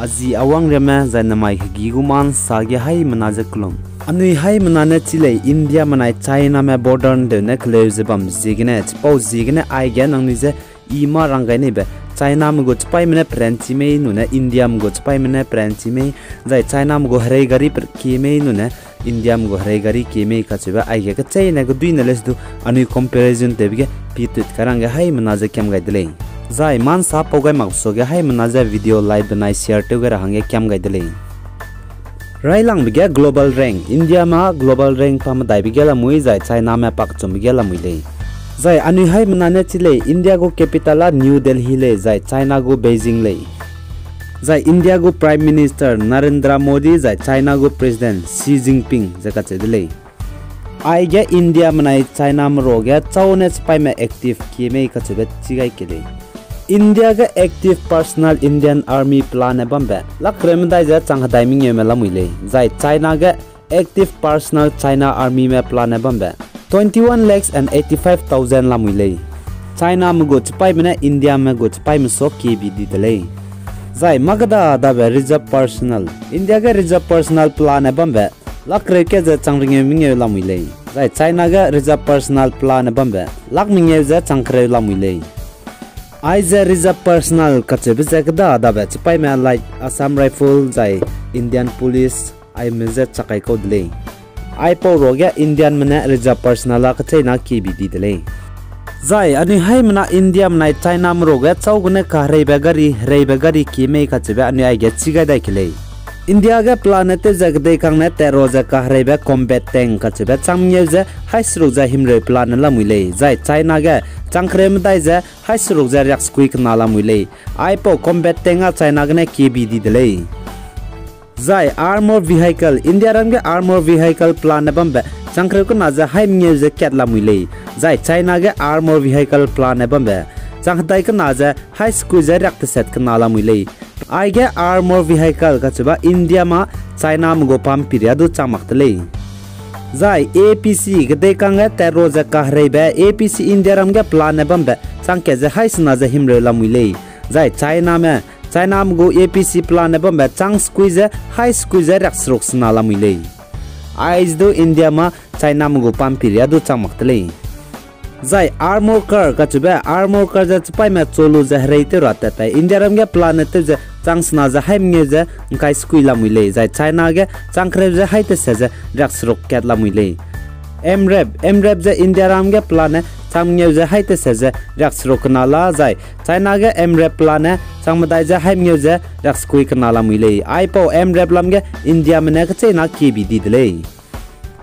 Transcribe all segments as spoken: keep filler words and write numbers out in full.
A zi a wangriamme zai namai hegî gu ma'nsa ge haimena ze kelum. Anui haimena ne chi lei, Indiame nai Chiname border ’ndeu ne keleu ze bam ziegene, chipau ziegene aige nangnui je i mâ rang gai neibe, Chiname gu chipaîme ne peranchi mei nune Indiame gu chipaîme ne peranchi mei, zai Chiname gu herei gari pe-, kie mei nune Indiame gu herei gari kie mei kacheube aige kecheîne keduine leuse du anui comparison tewbe ge pitut kai rangge haimena ze kiam gai de lei. Zai ma'nsa pau gai mak suage haimena ze video like benai share tew gai ra hangge kiam gai de lei. Railangbe ge global rank, Indiame global rank pa medaibe ge lamui zai Chiname pakchumbe ge lamui lei. Zai anui haimena ne chi lei, India gu capital â New Delhi lei, zai China gu Beijing lei. Zai India gu Prime Minister Narendra Modi zai China gu President Xi Jinping ze kacheu de lei. Aige Indiame nai Chiname ruage châu ne chipaîme active kie mei kacheube chi gai ke lei. India ge active personnel Indian Army pelane bambe lakreu medai ze chang hedai mengeume lamui lei, zai China ge active personnel China Armyme pelane bambe twenty-one lakhs and eighty-five thousand lamui lei. Chiname gu chipaîme ne Indiame gu chipaîme suak kiebi di de lei. Zai mâ kêda dabe reserve personnel, India ge reserve personnel pelane bambe lakreu kat ze chang rengeu mengeu lamui lei. Zai China ge reserve personnel pelane bambe lak mengeu ze chang kereu lamui lei. Aize reserve personnel kacheube ze kêda dabe chipaîme like Assam Rifle zai Indian Police aime je chak kai kau de lei. Aipau ruage Indianme ne reserve personnel â kecheîna kiebi di de lei. Zai anui haimena Indiame nai Chiname ruage châu gene kahereibe gari, hereibe gari kie mei kacheube anui aige chi gai dai ke lei. India ge pelane tew ze kedeikangne tat ra ze kahereibe combat tank kacheube chang mengeu ze haî seruk ze himreu pelane lamui lei, zai China ge chang kereu medai ze haî seruk ze riaksekui kena lamui lei. Aipau combat tank â China gene kiebi di de lei. Zai armor vehicle, Indiaram ge armor vehicle pelane bambe chang kereu kena ze haî mengeu ze kat lamui lei. Zai China ge armor vehicle pelane bambe chang hedai kena ze haî sekui ze riak teset kena lamui lei. Aige armor vehicle kacheube Indiame Chiname gu pampiria du chang mak de lei. Zai A P C kedeikangge tat ra ze kahereibe A P C Indiaram ge pelane bambe chang kat ze haî sena ze himreu lamui lei. Zai Chiname, Chiname gu A P C pelane bambe chang sekui ze haî sekui ze riak seruk sena lamui lei. Aize du Indiame Chiname gu pampiria du chang mak de lei. Zai armor car kacheube armor car ze chipaîme chu lu ze herei tew ra tat tai Indiaram ge pelane tew ze chang sena ze haî mengeu ze ngkai sekui lamui lei, zai China ge chang kereu ze haî teset ze riak seruk kat lamui lei. M rap, M rap ze Indiaram ge pelane chang mengeu ze haî teset ze riak seruk kena la, zai China ge M rap pelane chang medai ze haî mengeu ze riak sekui kena lamui lei. Aipau M rap lam ge Indiame ne kecheîna kiebi di de lei.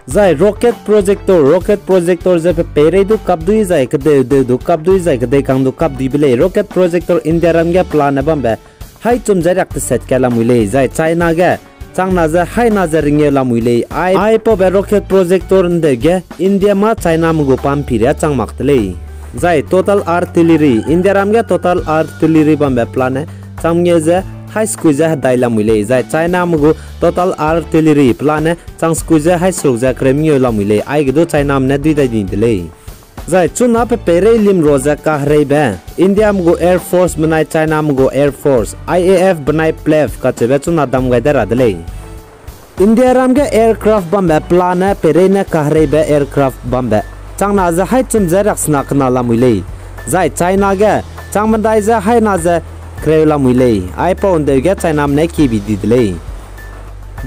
Zai rocket projector, rocket projector ze pe peirei du kapdui zai kedeu deu du kapdui zai kedeikang du kapduibe lei. Rocket projector Indiaram ge pelane bambe haî chum ze riak teset kat lamui lei, zai China ge chang na ze haî na ze rengeu lamui lei. Ai, aipaube rocket projector ’ndeu ge Indiame Chiname gu pampiria chang mak de lei. Zai total artillery, Indiaram ge total artillery bambe pelane chang mengeu ze haî sekui ze hedai lamui lei, zai Chiname gu total artillery pelane chang sekui ze haî seruk ze kereu mengeu lamui lei, aige du Chiname ne dui dai di de lei. Zai chuna pe peirei lim ra ze kahereibe, Indiame gu Air Force benai Chiname gu Air Force, I A F benai PLAF kacheube chuna dam gai de ra de lei. Indiaram ge aircraft bambe pelane peirei ne kahereibe aircraft bambe chang na ze haî chum ze riaksena kena lamui lei. Zai China ge chang medai ze haî na ze kereu lamui lei. Aipau ’ndeu ge Chiname ne kiebi di de lei.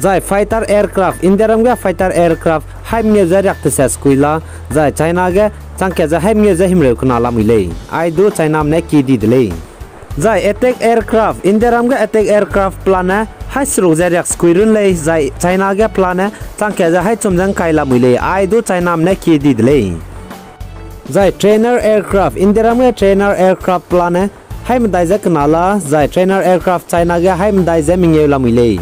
Zai fighter aircraft, Indiaram ge fighter aircraft haî mengeu ze riak teset sekui la, zai China ge chang kat ze haî mengeu ze himreu kena lamui lei. Ai du Chiname ne kie di de lei. Zai attack aircraft, Indiaram ge attack aircraft pelane haî seruk ze riak sekui run lei, zai China ge pelane chang kat ze haî chum ze ngkai lamui lei, ai du Chiname ne kie di de lei. Zai trainer aircraft, Indiaram ge trainer aircraft pelane haî medai ze kena la, zai trainer aircraft China ge haî medai ze mengeu lamui lei.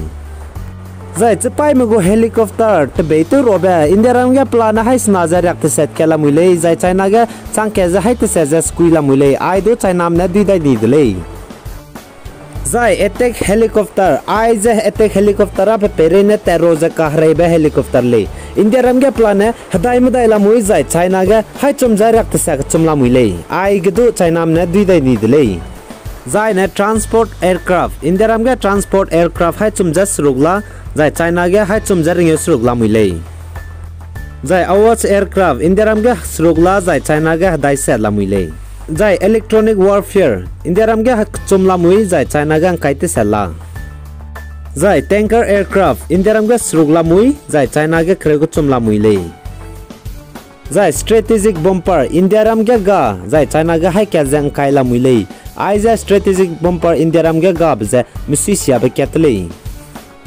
Zai chipaîme gu helicopter tebei tew rabe, Indiaram ge pelane haî sena ze riak teset kat lamui lei, zai China ge chang kat ze haî teset ze sekui lamui lei, ai du Chiname ne dui dai di de lei. Zai attack helicopter, aize attack helicopter a pe peirei ne tat ra ze kahereibe helicopter lei. Indiaram ge pelane hedai medai lamui zai China ge haî chum ze riak teset kechum lamui lei, aige du Chiname ne dui dai di de lei. Zai ne transport aircraft, Indiaram ge transport aircraft haî chum ze seruk la, zai China ge haî chum ze rengeu seruk lamui lei. Zai Awaaz aircraft, Indiaram ge seruk la, zai China ge hedai set lamui lei. Zai electronic warfare, Indiaram ge kechum lamui, zai China ge ngkai teset la. Zai tanker aircraft, Indiaram ge seruk lamui, zai China ge kereu kechum lamui lei. Zai strategic bomber, Indiaram ge ga, zai China ge haî kat ze ngkai lamui lei. Aize strategic bomber Indiaram ge gabe ze misui siabe kat te lei.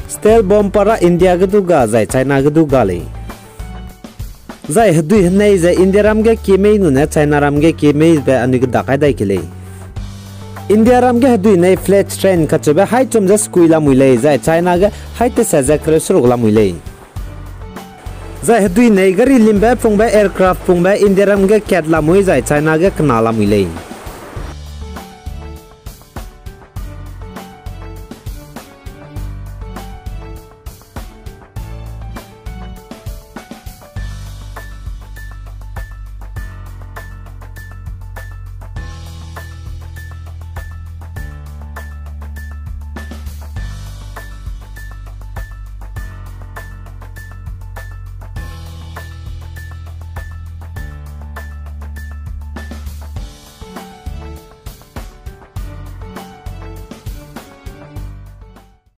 Stealth bomber ra India ge du ga, zai China ge du ga lei. Zai hedui henei ze Indiaram ge kie mei nune Chinaram ge kie mei be anui kedak kai dai ke lei. Indiaram ge hedui nei flat train kacheube haî chum ze sekui lamui lei, zai China ge haî teset ze kereu seruk lamui lei. Zai hedui nei gari limbe pungbe aircraft pungbe Indiaram ge kat lamui, zai China ge kena lamui lei.